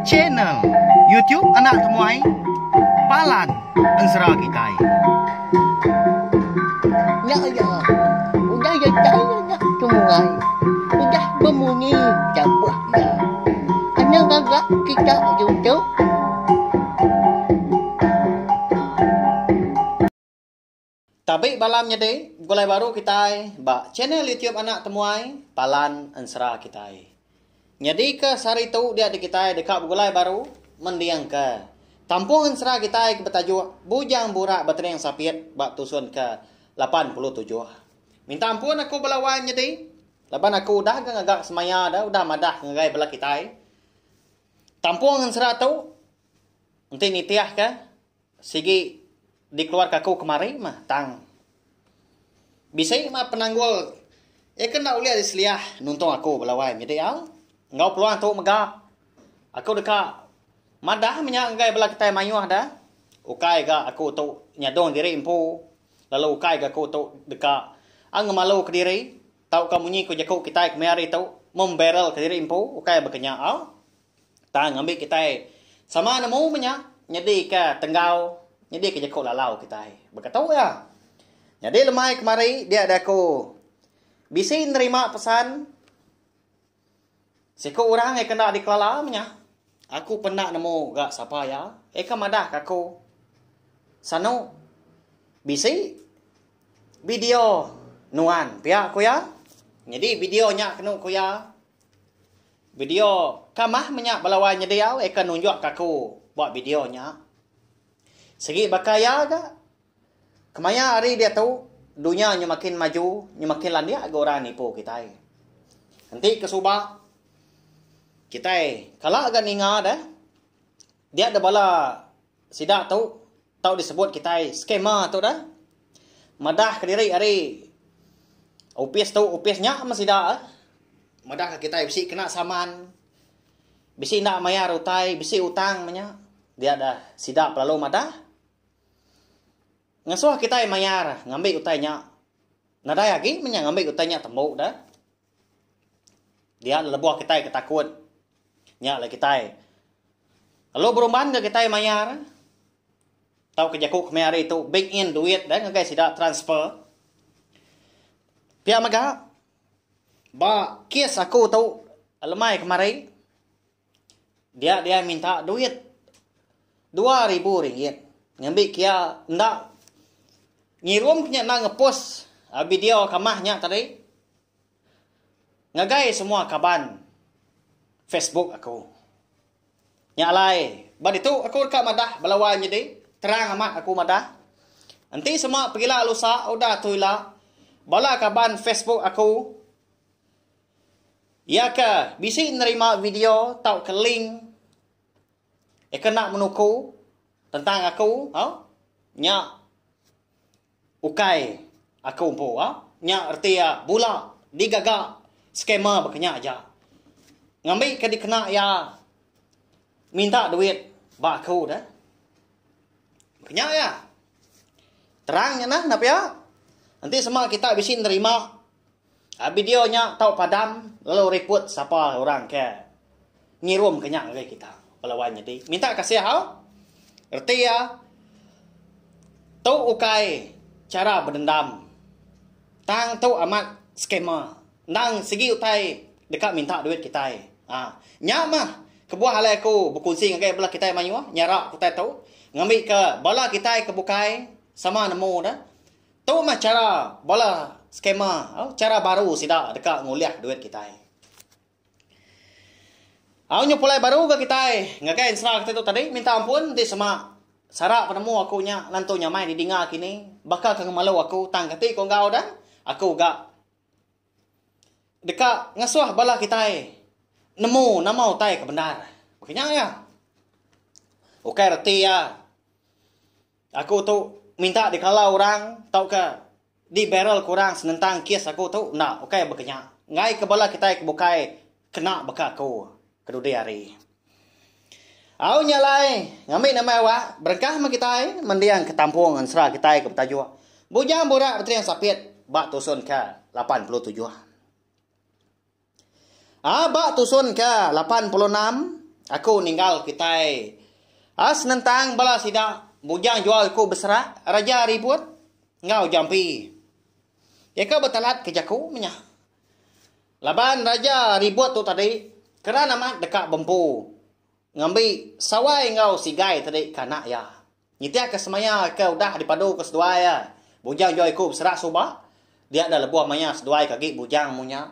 Channel YouTube Anak Temuai Palan Ensera Kitai. Nya iya, udah datai anak temuai, udah bemunyi tabuh iya. Anang ngaga kita ditu. Tabi bala menyedi, begulai baru kitai ba channel YouTube Anak Temuai Palan Ensera Kitai. Nyadika sehari tu dia di kitai deka begulai baru mendingka tampung ensera kitai ke betajuk Bujang Burak Betening Sapit ba tusun ke 87. Minta ampun aku bala wai menyedi laban aku udah ga ngaga semaya da udah madah ngagai bala kitai. Tampung ensera tu enti nitihka Sigi dikeluarka aku kemari mah tang bisi mah penanggul iya ke enda ulih diseliah nuntung aku bala wai menyadi au. Enggau peluang tu mega aku deka madah menya ngagai bala kitai mayuh da ukai ga aku tu nyadung diri empu lalu ukai ga aku tu deka ngemalu kediri tauka munyi ku jaku kitai kemaya hari tu membarrel kediri empu ukai baka nya au. Tang ngambi kitai sama nemu meh nya nyedika tenggau nyedika jaku lalau kitai. Baka tu iya. Nyadi lemai kemari dia deh aku bisi nerima pesan siku orang ke enda dikelala meh nya. Aku pun enda nemu ga sapa iya. Eka madah ka aku sanu bisi video nuan pia ku iya. Nyadi video nya kenu ku iya. Video kamah menya bala wai nyediau eka nunjuk ka aku ba video nya. Sigi baka iya ga. Kemaya hari diatu dunya nyu makin maju nyu makin landik ga orang nipu kitai. Enti ke suba kitai kala ga ninga deh dia da bala sida tu tau disebut kitai scammer tu deh. Madah kediri ari opis tu opis nya meh sida. Madah ka kitai bisi kena saman, bisi enda mayar utai, bisi utang meh nya. Dia dah sida pelalu madah ngasuh kitai mayar ngambi utai nya. Nadai agi meh nya ngambi utai nya tembu dah. Dia lebuh kitai ke takut nya alai kitai lalu berumban ga kitai mayar tauka jaku kemaya hari tu bank in duit dah ngagai sida transfer. Pia mega Ba kes aku tu lemai kemari dia dia minta duit 2000 ringgit ngambi kia enda ngirum ke nya enda ngepos video kamah nya tadi ngagai semua kaban Facebook aku. Nya alai, ba ditu aku deka madah bala wai nyadi, terang amat aku madah. Enti sema pegila lusa udah tu ila, bala kaban Facebook aku iya ke bisi nerima video tauka link iya ke enda menuku tentang aku au nya ukai aku empu au nya reti iya bula digaga scammer baka nya aja ngambi ke dikena iya minta duit ba aku deh. Baka nya iya. Terang nya nah enda pia. Enti sema kita bisi nerima video nya tau padam lalu report sapa orang ke ngirum ke nya ngagai kita. Bala wai nyadi. Minta kasih au. Reti iya tu ukai chara bedendam. Tang tu amat scammer. Endang sigi utai deka minta duit kitai. Ha. Nya mah kebuah alai aku bekunsi ngagai bala kitai mayuh nyara utai tu ngambika bala kitai ke bukai sama nemu ne. Tu mah chara bala scammer, chara baru sida deka ngulih duit kitai. Au nyu pulai baru ga kitai ngagai ensera kitai tu tadi minta ampun enti sema sara penemu aku nya nentu nyamai didinga kini baka ke ngemalu aku tang kati ku enggau dah aku ga deka ngasuh bala kitai nemu nama utai ke bendar. Baka nya iya. Ukai reti iya aku tu minta dikala orang tauka Di barrel ke orang senentang kes aku tu enda ukai baka nya. Enggai ke bala kitai ke bukai kena baka aku ke dudi hari. Au nya alai ngambi nama awak berengkah meh kitai mending ke tampung ensera kitai ke betajuk Bujang Burak Betering Sapit ba tusun ke 87. A ba tusun ke 86 aku ninggal kitai a senentang bala sida bujang jual iku beserak Raja Ribut enggau Jampi. Iya ke betalat ke jaku menya. Laban Raja Ribut tu tadi keran amat deka bempu ngambi Sawai enggau Sigai tadi ke anak iya. Nitihka semaya ke udah dipaduka seduai iya, Bujang Juai Iku beserak suba, dia dah lebuh maya seduai ke agi bujang munya.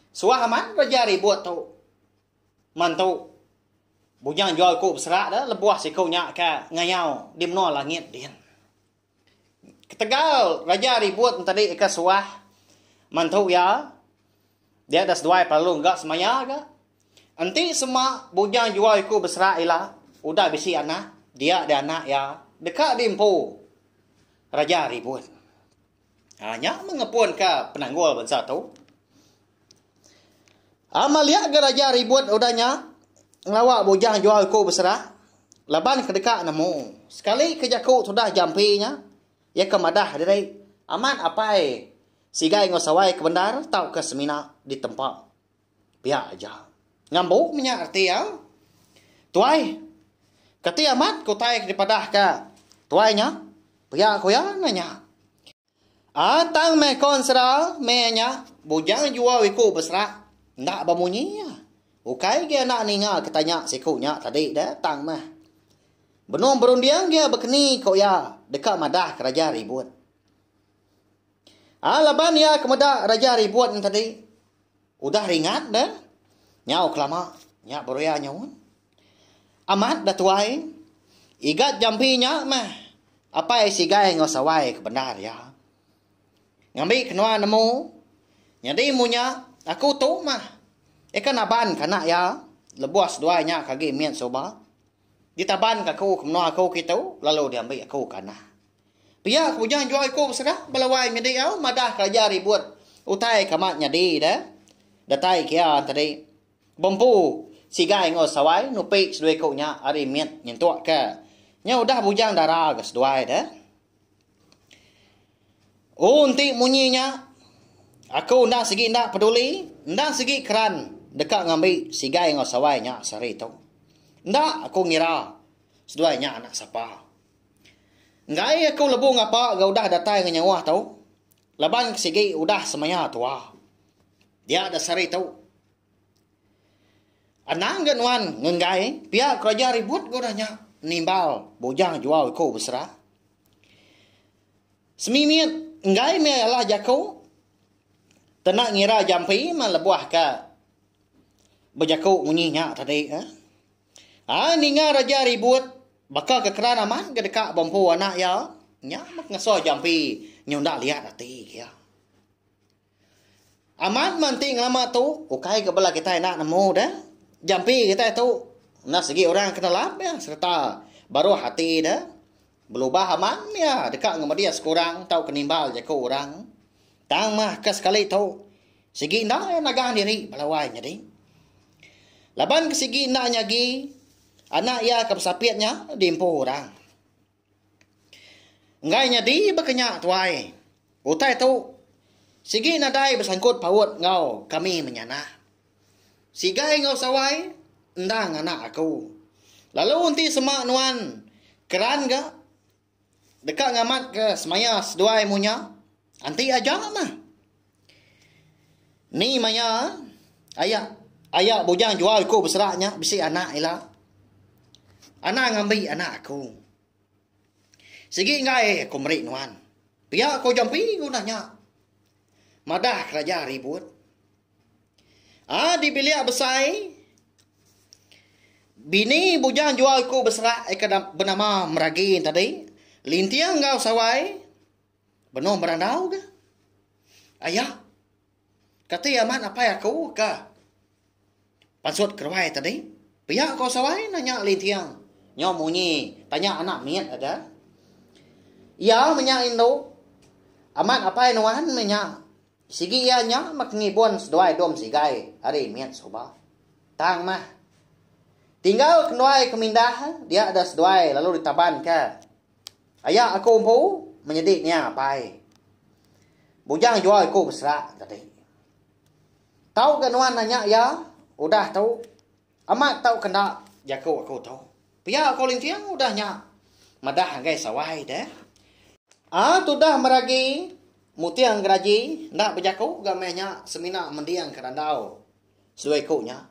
Suah amat Raja Ribut tu mantu Bujang Juai Iku beserak da lebuh siku nya ke ngayau di menua langit din. Ketegal Raja Ribut entadi ke suah mantu iya, dia da seduai perlu ga semaya ga. Enti sema Bujang Juau iku beserak ila udah bisi anak, dia da anak iya deka diempu Raja Ribut. Ha nya meh ngepunka penanggul bansa tu. Maliak ga Raja Ribut udah nya ngelawa Bujang Juau iku beserak laban ke deka nemu sekali ke jaku tudah Jampi nya iya ke madah diri amat apai Sigai enggau Sawai ke bendar tauka semina ditempa pia aja. Ngambu menya reti iya. Tuai, keti amat ke utai ke dipadahka tuai nya? Pia ku iya nanya. A Tang meh ko ensera meh nya bujang juau iku beserak enda bemunyi iya. Ukai gi anak ninga ke tanya siku nya tadi deh tang meh. Benung berunding gia bekeni ko iya deka madah ke Raja Ribut. A Laban iya ke meda Raja Ribut nya tadi udah ringat deh nyau kelama nya baru iya nyaut. Amat da tuai igat jampi nya meh Apai Sigai enggau Sawai ke bendar iya. Ngambi ke nuan nemu, nyadi munya aku tu mah ika naban ke anak iya lebuh seduai nya ke agi mit suba. Ditaban ke aku ke menua aku kitu lalu diambi aku ke anak. Pia ke bujang jual iku beserah bala wai nyadi au madah ke aja ribut utai ke amat nyadi deh. Datai ke iya tadi. Bempu, Sigai enggau Sawai nupi seduai iku nya ari mit nyentuk ke nya udah bujang dara ga seduai deh. Oh enti munyi nya aku enda sigi enda peduli, enda sigi keran deka ngambi Sigai enggau Sawai nya sehari tu. Enda aku ngira seduai nya anak sapa. Enggai aku lebu ngapa ga udah datai ngenyauh tu laban ke sigi udah semaya tua. Dia da sehari tu. Anang ga nuan ngenggai pia kereja ribut ga udah nya nimbal bujang juau iku besera. Semimit enggai meh alah jaku tena ngira jampi meh lebuh ka bejaku munyi nya tadi. Ai ninga raja ribut baka ke keran amat ga deka bempu anak iya nya meh ngasuh jampi nyunda liat ati iya. Amat meh enti ngelama tu ukai ga bala kitai enda nemu deh. Jampi kitai tu enda sigi orang ke nelap iya sereta baruh ati deh. Belubah amat meh iya deka ngemedis ke orang tauka nimbal jaku orang. Tang meh ke sekali tu sigi enda iya nagang diri bala wai nyadi. Laban ke sigi enda nyagi anak iya ke besapit nya diempu orang. Enggai nyadi baka nya tuai. Utai tu sigi nadai besangkut paut enggau kami menyanak. Sigai enggau Sawai endang anak aku. Lalu enti sema nuan keran ga deka ngamatka semaya seduai munya, anti aja mah. Ni maya aya aya bujang jual iku beserak nya bisi anak ila. Anang ngambi anak aku. Sigi enggai aku meri nuan. Pia ko Jampi ngunah nya. Madah keraja ribut. Ah di bilik besai bini bujang jual iku beserak ika benama Meragi tadi Linting enggau Sawai Benung berandau ga. Aya. Kati amat apai aku ka pansut keruai tadi. Pia ko Sawai nanya Lintiang. Nyau munyi tanya anak mit aja. Iya menya indu. Amat apai nuan menya. Sigi iya nya meh ngibun seduai dom sigai ari mit suba. Tang meh. Tinggal kenduai ke mindah dia da seduai lalu ditaban ke Aya aku empu menyedi nia apai. Bujang jual iku beserak tadi. Tau ga nuan nanya iya udah tu amat tau ke enda jaku aku tu. Pia ko Linting udah nya madah ngagai Sawai deh. A tudah meragi muting geraji enda bejaku ga meh nya semina mending ke randau seduai iku nya.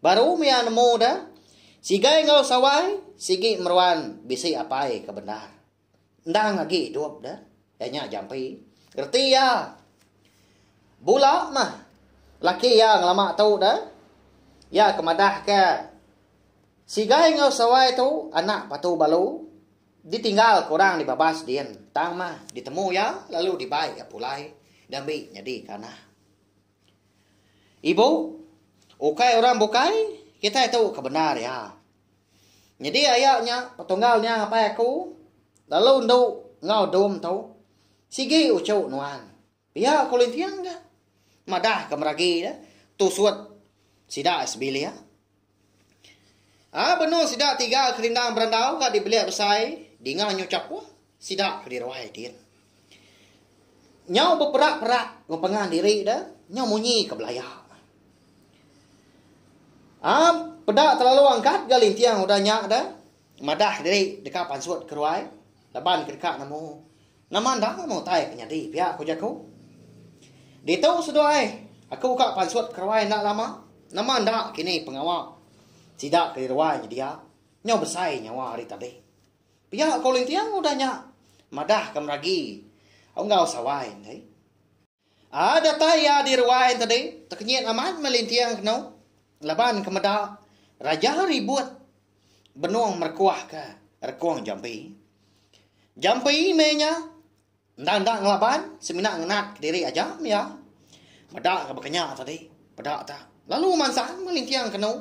Baru mia nemu deh Sigai enggau Sawai sigi meruan bisi apai ke bendar. Endang agi idup deh. Iya nya jampi. Reti iya, bula mah laki iya ngelama tu deh. Iya ke madahka Sigai enggau Sawai tu anak patu balu ditinggalka orang di babas din. Tang mah ditemu iya lalu dibai iya pulai diambi nyadika anak. Ibu, ukai orang bukai, kitai tu ke bendar iya. Nyadi aya nya petunggal nya apai aku lalu endu enggau dum tu sigi uchu nuan. Pia ku Linting ga madah ke meragi da tusut sida sebilik. Aa benung sida tiga kerindang berandau ga di bilik besai dinga nyu chapuh sida ke diruai din. Nyau beperak-perak enggau pangan diri da nyau munyi ke belaya. Am peda terlalu angkat ga linting udah nya da madah diri deka pansut ke ruai laban ke deka nemu nama enda meh utai ke nyadi pia ku jaku. Ditu seduai aku ka pansut ke ruai enda lama nama enda kini pengawa sida ke diruai nyedia nyau besai nyawa ari tadi. Pia ko Linting udah nya madah ke Meragi enggau Sawai enti. Aa datai iya di ruai tadi tekenyit amat meh Linting kenu laban ke meda Raja Ribut benung merekuh ke rekung Jampi. Jampi meh nya enda enda ngelaban semina ngenat kediri aja meh iya. Meda ke baka nya tadi peda ta lalu mansang meh Linting kenu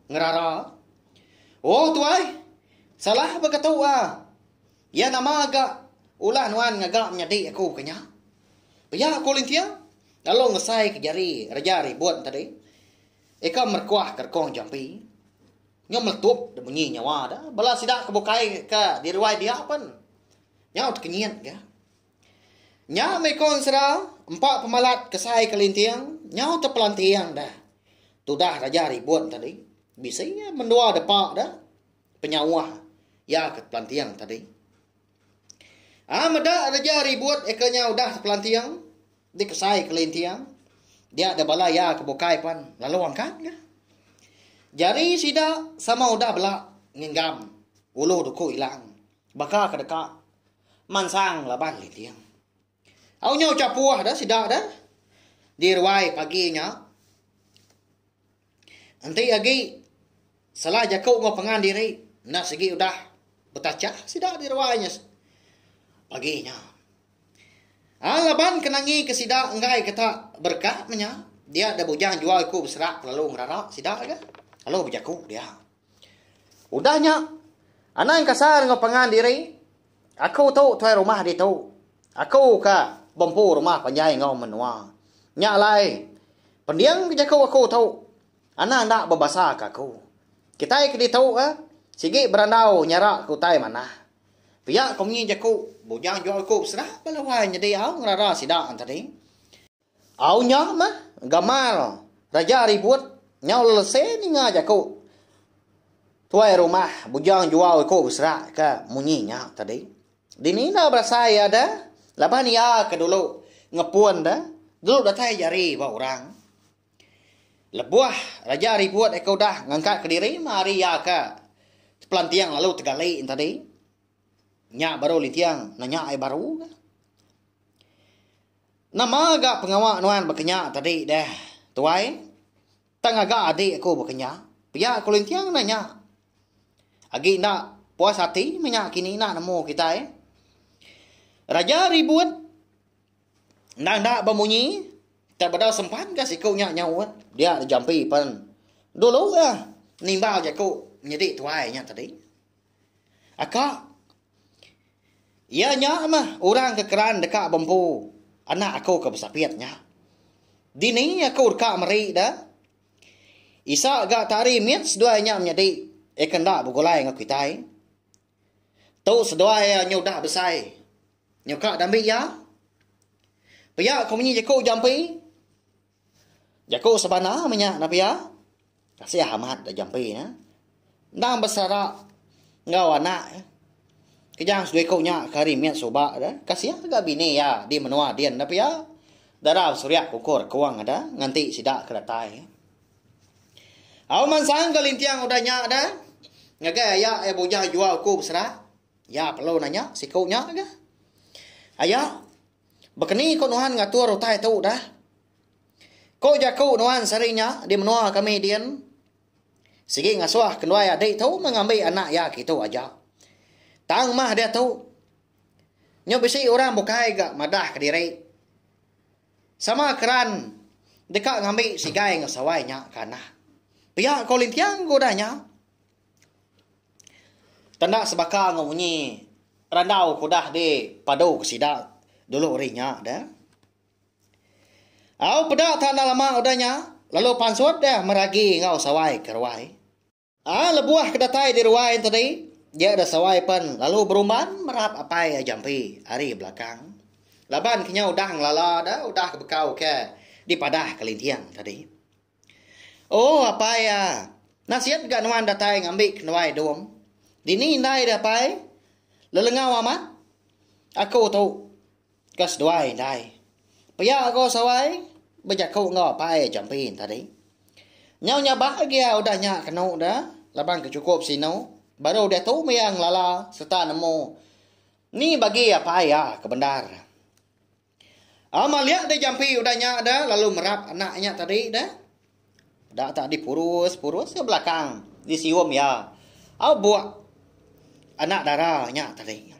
ngerara. Oh tuai salah baka tu ah. Iya nama ga ulah nuan ngaga menyadi aku ke nya. Pia ku Linting lalu ngesai ke jari Raja Ribut tadi. Ika merekuah ke rekung jampi. Nyau meletup da munyi nyawa da bala sida ke bukai ke di ruai dia pen nyau tekenyit ga. Nya meh ko ensera empa pemalat kesai ke Linting nyau tepelanting da tudah Raja Ribut tadi. Bisi mendua depa da. Penyauh iya ke tepelanting tadi. A meda reja ribut eka nya udah tepelanting dikesai kelinting dia da bala iya ke bukai pan lalu angkat ga. Jari sida sama udah bela ngenggam ulu duku ilang baka ke deka mansang laban linting. Au nyau chapuh da sida da di ruai pagi nya. Enti agi salah jaku enggau pangan diri enda sigi udah betachah sida di ruai nya pagi nya. Aa laban ke nangi ke sida enggai ke ta bereka meh nya dia da bujang jual iku beserak lalu ngerara sida ga lalu bejaku dia. Udah nya anang kasar enggau pangan diri aku tu tuai rumah ditu. Aku ka bempu rumah panjai enggau menua. Nya alai, pending ke jaku aku tu, anang enda bebasa ke aku. Kitai ke ditu eh, sigi berandau nyara ke utai manah. Pia ko munyi jaku bujang jual ku beserah bala wai nyadi au ngerara sida tadi. Au nya meh gamal Raja Ribut nyau lelese ninga jaku tuai rumah bujang jual ku beserah ke munyi nya tadi. Dini enda berasai iya deh laban iya ke dulu ngepun deh dulu datai jari ba orang. Lebuh Raja Ribut ke udah ngangkat kediri mah ari iya ke tepelanting lalu tegali tadi nya baru Linting nanya iya baru ga. Nama ga pengawa nuan baka nya tadi deh tuai. Tang ngaga adik aku baka nya. Pia ku Linting nanya. Agi enda puas ati meh nya kini enda nemu kitai. Raja ribut enda enda bemunyi tak bedau sempan ga siku nya nyaut dia jampi pen dulu ga nimbal jaku menyedi tuai nya tadi. Aka iya nya meh orang ke keran deka bempu anak aku ke besapit nya. Dini aku deka meri da. Isa ga tari mit seduai nya menyadi iya ke enda begulai enggau kitai. Tu seduai iya nyu udah besai nyuka dambi iya. Pia ku munyi jaku jampi. Jaku sebana meh nya pia. Kasih amat da jampi ne. Endang besara enggau anak iya. Kejang seduai iku nya ke hari mit suba da, kasih ga bini iya di menua din da pia. Dara besuriak ukur rekung da nganti sida ke datai. Au mansang ga linting udah nya da ngagai aya iya bujang jual uku besera. Iya perlu nanya siku nya ga. Aya, bekeni ko nuan ngatur utai tu dah? Ko jaku nuan sehari nya di menua kami din, sigi ngasuh kenduai adik tu meh ngambi anak iya kitu aja. Tang mah diatu, nyu bisi orang bukai ga madah kediri. Sama keran deka ngambi sigai enggau sawai nya ke anak. Pia ko Lintiang ke udah nya. Tanda sebaka enggau munyi randau ke udah dipadu ke sida dulu ari nya deh. Au peda tak enda lama udah nya lalu pansut deh meragi enggau sawai ke ruai. Aa lebuh ke datai di ruai enti tadi dia deh sawai pen lalu berumban merap apai Jampi ari belakang. Laban ke nya udah ngelala deh udah ke bekau ke dipadah ke Linting tadi. Oh apai aa nasit ga nuan datai ngambi kenuai dom. Dini indai deh apai lelengau amat aku tu. Ka seduai indai. Pia ko sawai bejaku enggau apai Jampi tadi. Nyau nyabak agi iya udah nya kenu da laban ke chukup sinu baru diatu meh iya ngelala sereta nemu ni bagi apai iya ke bendar. Au malik deh Jampi udah nya da lalu merap anak nya tadi da. Peda tak dipurus purus ke belakang disium iya. Au buk anak dara nya tadi.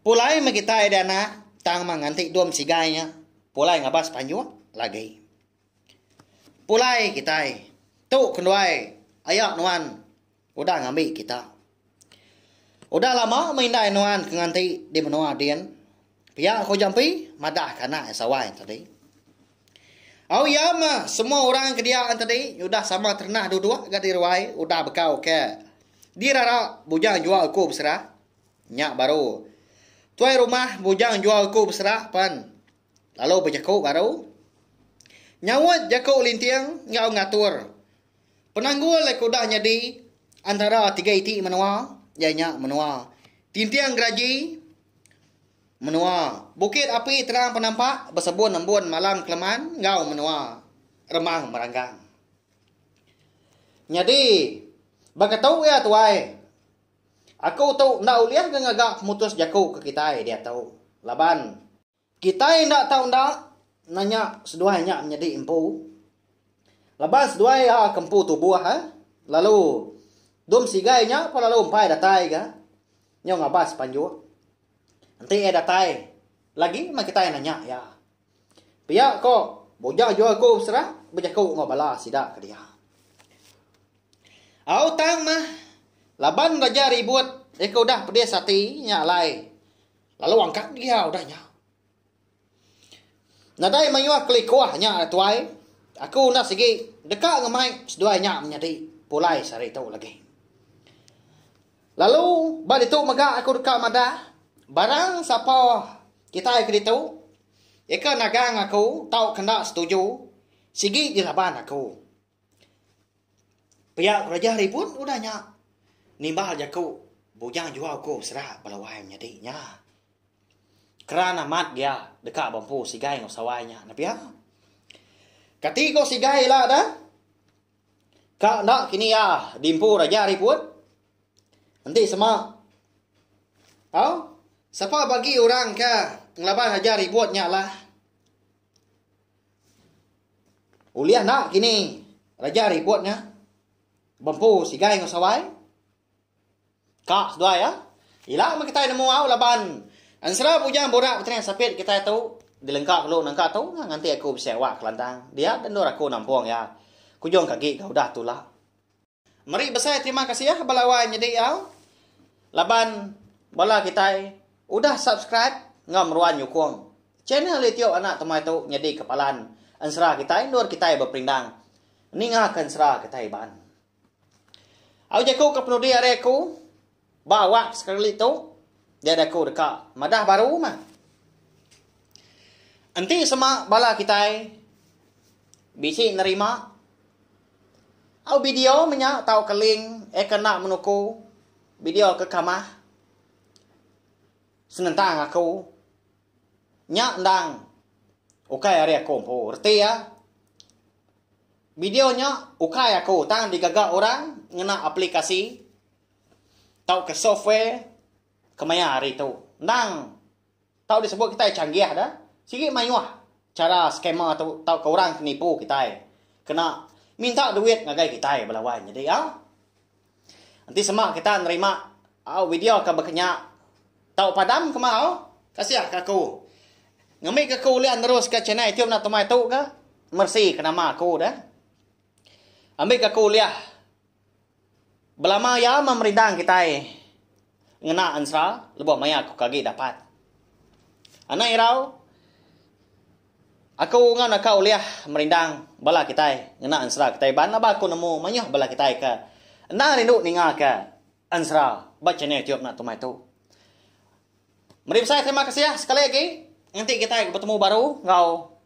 Pulai meh kitai deh anak tang meh nganti dum sigai nya pulai ngabas panjuk lagi. Pulai kitai tu kenduai aya nuan udah ngambi kita. Udah lama meh indai nuan ke nganti di menua din pia ko Jampi madah ke anak iya sawai tadi. Au iya meh semua orang ke dia tadi udah sama terenah duduk ga di ruai udah bekau ke dirara bujang jual ku beserah. Nya baru. Tuai rumah bujang jual ku beserak pen lalu bejaku baru. Nyaut jaku Linting enggau ngatur penanggul ke udah nyadi antara tiga iti menua iya nya menua Tinting Geraji, menua Bukit Api Terang Penampak Besebun Embun Malam Keleman enggau menua Remang Meranggang. Nyadi baka tu iya tuai. Aku tu enda ulih ga ngaga pemutus jaku ke kitai diatu laban kitai enda tau enda nanya seduai nya menyadi empu laban seduai iya ke empu tubuh eh lalu dum sigai nya pun lalu empai datai ga nyau ngabas panjuk enti iya datai lagi meh kitai nanya iya. Pia ko Bujang jual aku beserah bejaku enggau bala sida ke dia. Au tang mah laban Raja Ribut iya ke udah pedis ati nya alai lalu angkat dia udah nya. Nadai mayuh kelikuh nya tuai aku enda sigi deka ngemai seduai nya menyadi pulai sehari tu lagi. Lalu ba ditu mega aku deka madah barang sapa kitai ke ditu ika nagang aku tauka enda setuju sigi dilaban aku. Pia kereja ribut udah nya nimbal jaku bujang juau ku serak bala wai menyadi nya. Keran amat gia deka bempu sigai enggau sawai nya ne pia. Kati ko sigai ila da? Ka enda kini iya diempu raja riput? Enti sema tau, sapa bagi orang ke ngelaban raja ribut nya lah? Ulih enda kini raja ribut nya bempu sigai enggau sawai? Ka seduai ya. Ila meh kitai nemu au laban ensera bujang burak betering sapit kitai tu dilengka kelu nangka tu nganti aku bisi awak kelantang dia da endur aku nampung iya kujung ke agi ga udah tula. Meri besai terima kasih bala wai nyedi au laban bala kitai udah subscribe enggau meruan nyukung channel YouTube anak temuai tu nyadi ke palan ensera kitai endur kitai beperindang ninga ke ensera kitai Iban. Au jaku ke penudi ari aku ba awak sekali tu dia aku deka madah baru mah. Enti sema bala kitai. Bisi nerima au video menya tauka link eh ke enda menuku video ke kamah senentang aku nya endang ukai ari aku empu. Reti iya video nya ukai aku tang digaga orang ngena aplikasi tauka software kemaya hari tu. Endang Tau disebut kitai canggih da, sigi mayuh chara scammer tu tauka orang ke nipu kitai kena minta duit ngagai kitai bala wai nyadi au. Enti sema kita nerima au video ke baka nya tau padam ke ma au kasih ke aku. Ngambi ke aku ulih nerus ke channel YouTube enda tumai tu ga mersi ke nama aku da. Ambi ke aku ulih Belama iya meh merindang kitai ngena ensera lebuh maya aku ke agi dapat. Anak irau, aku enggau naka ulih merindang bala kitai ngena ensera kitai Iban laban aku nemu mayuh bala kitai ke endang rindu ninga ke ensera ba channel YouTube enda tumai tu. Meri besai terima kasih sekali agi nganti kitai betemu baru enggau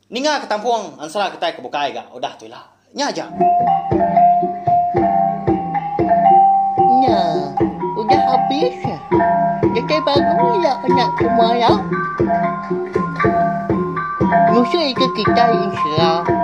ninga ke tampung ensera kitai ke bukai ga udah tu ila. Nya aja. Nya udah abis. Datai baru ila anak temuai au. Nusui ke kitai ensera.